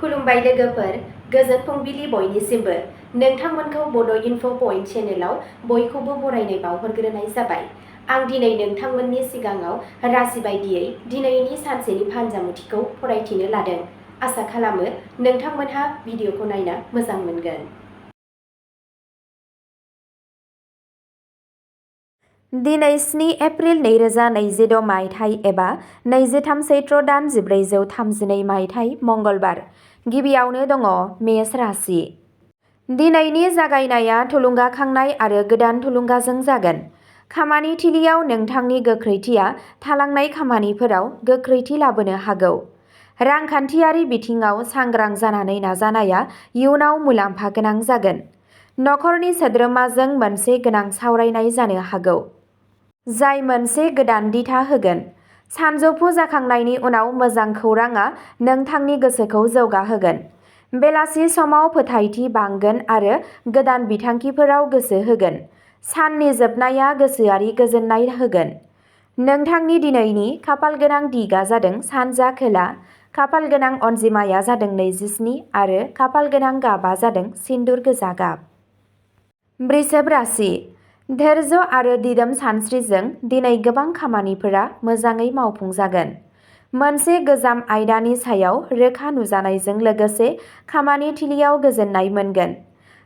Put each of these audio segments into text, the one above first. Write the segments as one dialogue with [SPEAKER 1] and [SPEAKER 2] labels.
[SPEAKER 1] खुलुमबाय लोगोफोर, गोजोन फुंबिलि बयनिसिमबो। नोंथांमोनखौ बड' इनफ' पइन्ट चेनेलाव बयखौबो बरायनाय बावहरग्रोनाय जाबाय। आं दिनै नोंथांमोननि सिगाङाव राशि बायदियै दिनैनि सानसेनि फानजामुथिखौ फरायथिनो लादों। आसा खालामो नोंथांमोनहा भिडिअखौ नायना मोजां मोनगोन। दिनै 7 एप्रिल 2026 मायथाइ एबा 23 चैत्र दान 1432 मायथाइ मंगलबार। गिबियावनो दङ मेष राशि। दिनैनि जागायनाया थुलुंगाखांनाय आरो गोदान थुलुंगाजों जागोन। खामानि थिलियाव नोंथांनि गोख्रैथिया थालांनाय खामानिफोराव गोख्रैथि लाबोनो हागौ। रांखान्थियारि बिथिङाव सांग्रां जानानै नाजानाया इयुनाव मुलाम्फा गोनां जागोन। नखरनि सोद्रोमाजों मोनसे गोनां सावरायनाय जानो हागौ, जाय मोनसे गोदान दिथा होगोन। सानजौफु जाखांनायनि उनाव मोजां खौरांआ नोंथांनि गोसोखौ जौगाहोगोन। बेलासि समाव फोथायथि बांगोन आरो गोदान बिथांखिफोराव गोसो होगोन। साननि जोबनाया गोसोआरि गोजोननाय होगोन। नोंथांनि दिनैनि खाफालगोनां दिगआ जादों सानजा खोला, खाफालगोनां अनजिमाया जादों 27 आरो खाफालगोनां गाबआ जादों सिन्दुर गोजा गाब। वृषभ राशि। धैर्य आरो दिदोम सानस्रिजों दिनै गोबां खामानिफोरा मोजाङै मावफुंजागोन। मोनसे गोजाम आयदानि सायाव रोखा नुजानायजों लोगोसे खामानि थिलियाव गोजोननाय मोनगोन।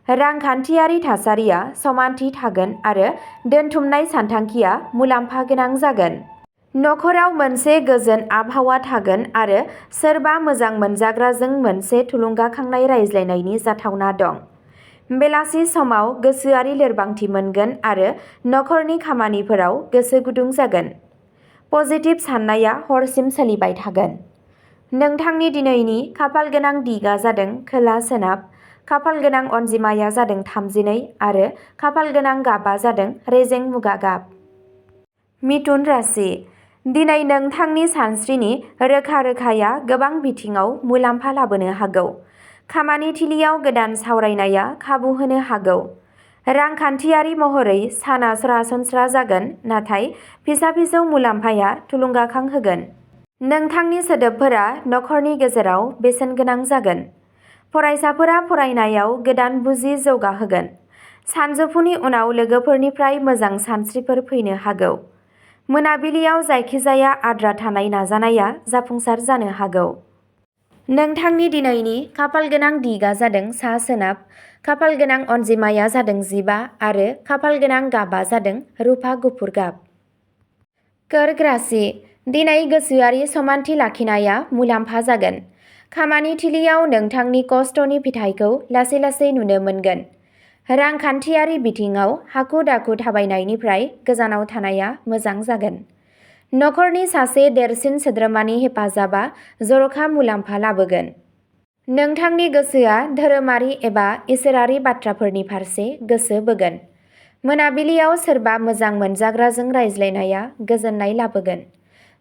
[SPEAKER 1] रांखान्थियारि थासारिया समानथि थागोन आरो दोनथुमनाय सानथांखिया मुलाम्फा गोनां जागोन। नखराव मोनसे गोजोन आबहावा थागोन आरो सोरबा मोजां मोनजाग्राजों मोनसे थुलुंगाखांनाय रायज्लायनायनि जाथावना दं। बेलासि समाव गोसोआरि लोरबांथि मोनगोन आरो नखरनि खामानिफोराव गोसो गुदुं जागोन। पजिटिभ साननाया हरसिम सोलिबाय थागोन। नोंथांनि दिनैनि खाफालगोनां दिगआ जादों खोला सोनाब, खाफालगोनां अनजिमाया जादों 32 आरो खाफालगोनां गाबआ जादों रेजें मुगा गाब। मिथुन राशि। दिनै नोंथांनि सानस्रिनि रोखा-रोखाया गोबां बिथिङाव मुलाम्फा लाबोनो हागौ। खामानि थिलियाव गोदान सावरायनाया खाबु होनो हागौ। रांखान्थियारि महरै साना सरासनस्रा जागोन, नाथाय फिसा-फिसौ मुलाम्फाया थुलुंगाखांहोगोन। नोंथांनि सोदोबफोरा नखरनि गेजेराव बेसेनगोनां जागोन। फरायसाफोरा फरायनायाव गोदान बुजि जौगाहोगोन। सानजौफुनि उनाव लोगोफोरनिफ्राय मोजां सानस्रिफोर फैनो हागौ। मोनाबिलियाव जायखिजाया आद्रा थानाय नाजानाया जाफुंसार जानो हागौ। नोंथांनि दिनैनि खाफालगोनां दिगआ जादों सा सोनाब, खाफालगोनां अनजिमाया जादों 15 आरो खाफालगोनां गाबआ जादों रुफा गुफुर गाब। कर्क राशि। दिनै गोसोआरि समानथि लाखिनाया मुलाम्फा जागोन। खामानि थिलियाव नोंथांनि खस्थ'नि फिथाइखौ लासै-लासै नुनो मोनगोन। रांखान्थियारि बिथिङाव हाखु-दाखु थाबायनायनिफ्राय गोजानाव थानाया मोजां जागोन। नखरनि सासे देरसिन सोद्रोमानि हेफाजाबआ जर'खा मुलाम्फा लाबोगोन। नोंथांनि गोसोआ धोरोमारि एबा इसोरारि बाथ्राफोरनि फारसे गोसो बोगोन। मोनाबिलियाव सोरबा मोजां मोनजाग्राजों रायज्लायनाया गोजोननाय लाबोगोन।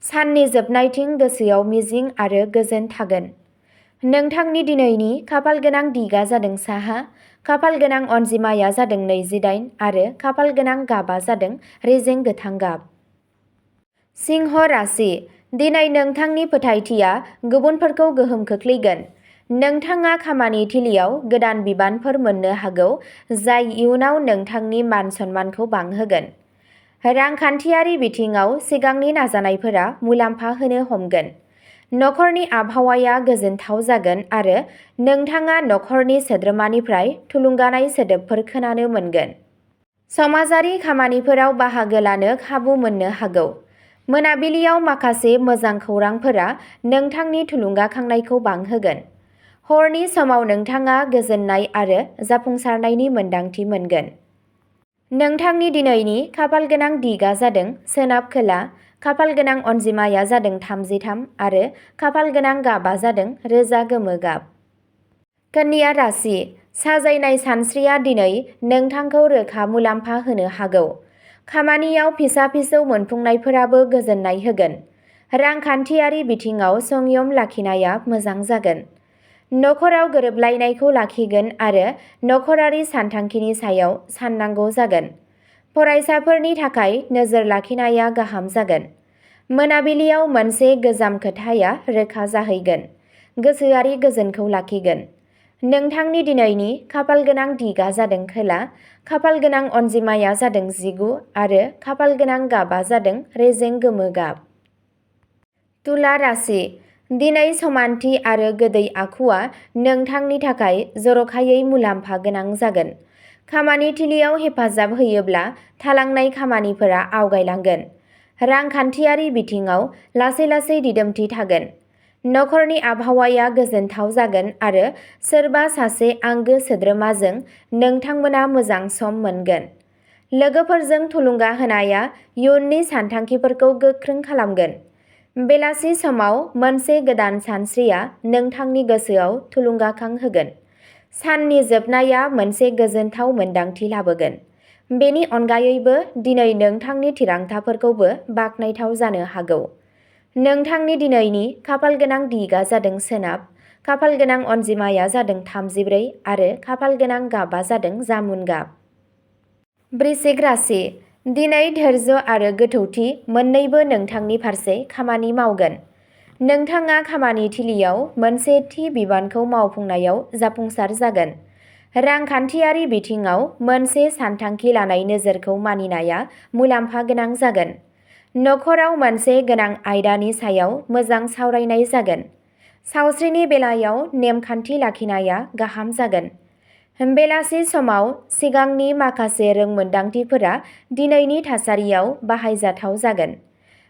[SPEAKER 1] साननि जोबनायथिं गोसोआव मिजिं आरो गोजोन थागोन। नोंथांनि दिनैनि खाफालगोनां दिगआ जादों साहा, खाफालगोनां अनजिमाया जादों 28 आरो खाफालगोनां गाबआ जादों रेजें गोथां गाब। सिंह राशि। दिनै नोंथांनि फोथायथिया गुबुनफोरखौ गोहोम खोख्लैगोन। नोंथाङा खामानि थिलियाव गोदान बिबानफोर मोननो हागौ, जाय इयुनाव नोंथांनि मान-सन्मानखौ बांहोगोन। रांखान्थियारि बिथिङाव सिगांनि नाजानायफोरा मुलाम्फा होनो हमगोन। नखरनि आबहावाया गोजोनथाव जागोन आरो नोंथाङा नखरनि सोद्रोमानिफ्राय थुलुंगानाय सोदोबफोर खोनानो मोनगोन। समाजारि खामानिफोराव बाहागो लानो खाबु मोननो हागौ। मोनाबिलियाव माखासे मोजां खौरांफोरा नोंथांनि थुलुंगाखांनायखौ बांहोगोन। हरनि समाव नोंथाङा गोजोननाय आरो जाफुंसारनायनि मोन्दांथि मोनगोन। नोंथांनि दिनैनि खाफालगोनां दिगआ जादों सोनाब खोला, खाफालगोनां अनजिमाया जादों 33 आरो खाफालगोनां गाबआ जादों रोजा गोमो गाब। कन्या राशि। साजायनाय सानस्रिया दिनै नोंथांखौ रोखा मुलाम्फा होनो हागौ। खामानियाव फिसा-फिसौ मोनफुंनायफोराबो गोजोननाय होगोन। रांखान्थियारि बिथिङाव संयम लाखिनाया मोजां जागोन। नखराव गोरोबलायनायखौ लाखिगोन आरो नखरारि सानथांखिनि सायाव साननांगौ जागोन। फरायसाफोरनि थाखाय नोजोर लाखिनाया गाहाम जागोन। मोनाबिलियाव मोनसे गोजाम खोथाया रोखा जाहैगोन। गोसोआरि गोजोनखौ लाखिगोन। नोंथांनि दिनैनि खाफालगोनां दिगा जादों खोला, खाफालगोनां अनजिमाया जादों 19 आरो खाफालगोनां गाबा जादों रेजें गोमो गाब। तुला राशि। दिनै समानथि आरो गोदै आखुआ नोंथांनि थाखाय जर'खायै मुलाम्फा गोनां जागोन। खामानि थिलियाव हेफाजाब होयोब्ला थालांनाय खामानिफोरा आवगायलांगोन। रांखान्थियारि बिथिङाव लासै-लासै दिदोमथि थागोन। नखरनि आबहावाया गोजोनथाव जागोन आरो सोरबा सासे आंगो सोद्रोमाजों नोंथांमोना मोजां सम मोनगोन। लोगोफोरजों थुलुंगा होनाया इयुननि सानथांखिफोरखौ गोख्रों खालामगोन। बेलासि समाव मोनसे गोदान सानस्रिया नोंथांनि गोसोआव थुलुंगाखां होगोन। साननि जोबनाया मोनसे गोजोनथाव मोन्दांथि लाबोगोन। बेनि अनगायैबो दिनै नोंथांनि थिरांथाफोरखौबो बाखनायथाव जानो हागौ। नोंथांनि दिनैनि खाफालगोनां दिगा जादों सोनाब, खाफालगोनां अनजिमाया जादों 34 आरो खाफालगोनां गाबा जादों जामुन गाब। वृश्चिक राशि। दिनै धैर्य आरो गोथौथि मोन्नैबो नोंथांनि फारसे खामानि मावगोन। नोंथाङा खामानि थिलियाव मोनसे थि बिबानखौ मावफुंनायाव जाफुंसार जागोन। रांखान्थियारि बिथिङाव मोनसे सानथांखि लानाय नोजोरखौ मानिनाया मुलाम्फा गोनां जागोन। नखराव मोनसे गोनां आयदानि सायाव मोजां सावरायनाय जागोन। सावस्रिनि बेलायाव नेमखान्थि लाखिनाया गाहाम जागोन। बेलासि समाव सिगांनि माखासे रोंमोनदांथिफोरा दिनैनि थासारियाव बाहायजाथाव जागोन।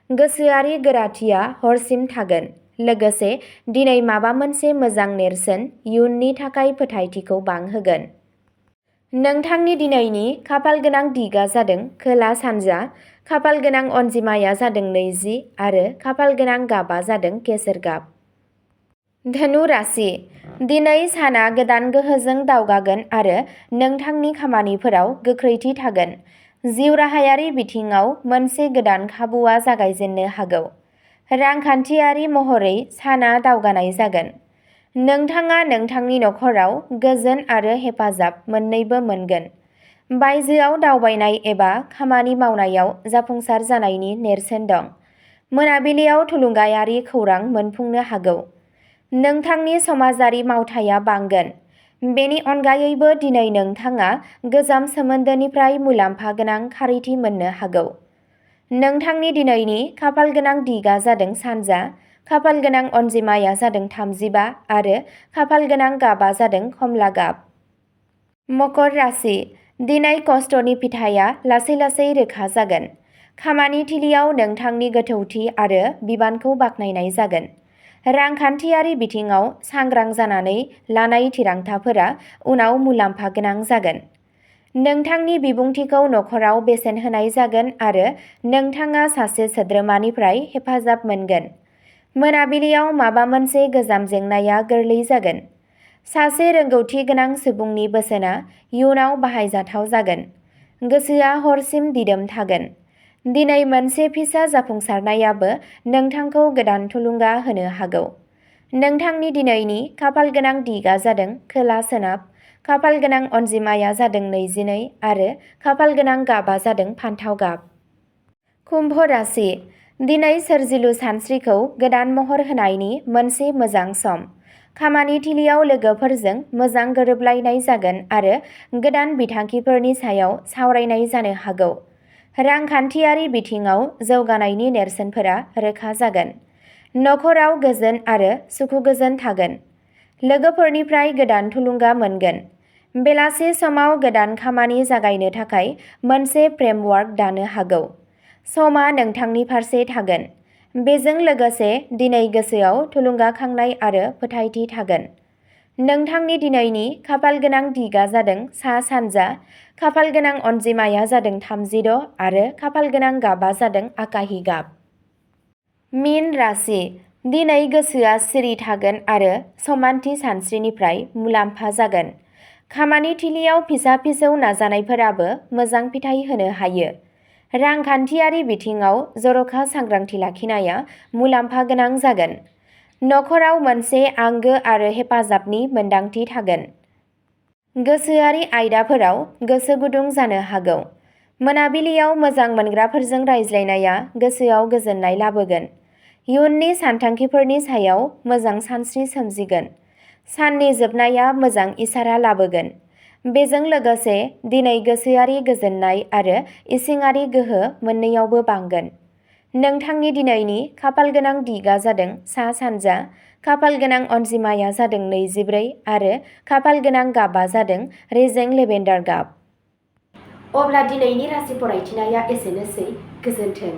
[SPEAKER 1] गोसोआरि गोराथिया हरसिम थागोन। लोगोसे दिनै माबा मोनसे मोजां नेरसोन इयुननि थाखाय फोथायथिखौ बांहोगोन। नोंथांनि दिनैनि खाफालगोनां दिगा जादों खोला-सानजा, खाफालगोनां अनजिमाया जादों 20 आरो खाफालगोनां गाबा जादों केसर गाब। धनु राशि। दिनै साना गोदान गोहोजों दावगागोन आरो नोंथांनि खामानिफोराव गोख्रैथि थागोन। जिउ राहायारि बिथिङाव मोनसे गोदान खाबुआ जागायजेननो हागौ। रांखान्थियारि महरै साना दावगानाय जागोन। नोंथाङा नोंथांनि नखराव गोजोन आरो हेफाजाब मोन्नैबो मोनगोन। बायजोआव दावबायनाय एबा खामानि मावनायाव जाफुंसार जानायनि नेरसोन दं। मोनाबिलियाव थुलुंगायारि खौरां मोनफुंनो हागौ। नोंथांनि समाजारि मावथाया बांगोन। बेनि अनगायैबो दिनै नोंथाङा गोजाम सोमोन्दोनिफ्राय मुलाम्फा गोनां खारिथि मोननो हागौ। नोंथांनि दिनैनि खाफालगोनां दिगा जादों सानजा, खाफालगोनां अनजिमाया जादों 35 आरो खाफालगोनां गाबा जादों खमला गाब। मकर राशि। दिनै खस्थ'नि फिथाइया लासै-लासै रोखा जागोन। खामानि थिलियाव नोंथांनि गोथौथि आरो बिबानखौ बाखनायनाय जागोन। रांखान्थियारि बिथिङाव सांग्रां जानानै लानाय थिरांथाफोरा उनाव मुलाम्फा गोनां जागोन। नोंथांनि बिबुंथिखौ नखराव बेसेन होनाय जागोन आरो नोंथाङा सासे सोद्रोमानिफ्राय हेफाजाब मोनगोन। मोनाबिलियाव माबा मोनसे गोजाम जेंनाया गोरलै जागोन। सासे रोंगौथि गोनां सुबुंनि बोसोनआ इयुनाव बाहायजाथाव जागोन। गोसोआ हरसिम दिदोम थागोन। दिनै मोनसे फिसा जाफुंसारनायाबो नोंथांखौ गोदान थुलुंगा होनो हागौ। नोंथांनि दिनैनि खाफालगोनां दिगा जादों खोला-सोनाब, खाफालगोनां अनजिमाया जादों 22 आरो खाफालगोनां गाबा जादों फान्थाव गाब। कुम्भ राशि। दिनै सोरजिलु सानस्रिखौ गोदान महर होनायनि मोनसे मोजां सम। खामानि थिलियाव लोगोफोरजों मोजां गोरोबलायनाय जागोन आरो गोदान बिथांखिफोरनि सायाव सावरायनाय जानो हागौ। रांखान्थियारि बिथिङाव जौगानायनि नेरसोनफोरा रोखा जागोन। नखराव गोजोन आरो सुखुगोजोन थागोन। लोगोफोरनिफ्राय गोदान थुलुंगा मोनगोन। बेलासि समाव गोदान खामानि जागायनो थाखाय मोनसे फ्रेमवर्क दानो हागौ। समा नोंथांनि फारसे थागोन। बेजों लोगोसे दिनै गोसोआव थुलुंगाखांनाय आरो फोथायथि थागोन। नोंथांनि दिनैनि खाफालगोनां दिगा जादों सा-सानजा, खाफालगोनां अनजिमाया जादों 36 आरो खाफालगोनां गाबा जादों आकाहि गाब। मीन राशि। दिनै गोसोआ सिरि थागोन आरो समानथि सानस्रिनिफ्राय मुलाम्फा जागोन। खामानि थिलियाव फिसा-फिसौ नाजानायफोराबो मोजां फिथाय होनो हायो। रांखान्थियारि बिथिङाव जर'खा सांग्रांथि लाखिनाया मुलाम्फा गोनां जागोन। नखराव मोनसे आंगो आरो हेफाजाबनि मोन्दांथि थागोन। गोसोआरि आयदाफोराव गोसो गुदुं जानो हागौ। मोनाबिलियाव मोजां मोनग्राफोरजों रायज्लायनाया गोसोआव गोजोननाय लाबोगोन। इयुननि सानथांखिफोरनि सायाव मोजां सानस्रि सोमजिगोन। साननि जोबनाया मोजां इसारा लाबोगोन। बेजों लोगोसे दिनै गोसोआरि गोजोननाय आरो इसिङारि गोहो मोन्नैयावबो बांगोन। नोंथांनि दिनैनि खाफालगोनां दिगआ जादों सा-सानजा, खाफालगोनां अनजिमाया जादों 24 आरो खाफालगोनां गाबआ जादों रेजें लेभेन्डार गाब। अब्ला दिनैनि राशि फरायथिनाया एसेनोसै। गोजोन्थों।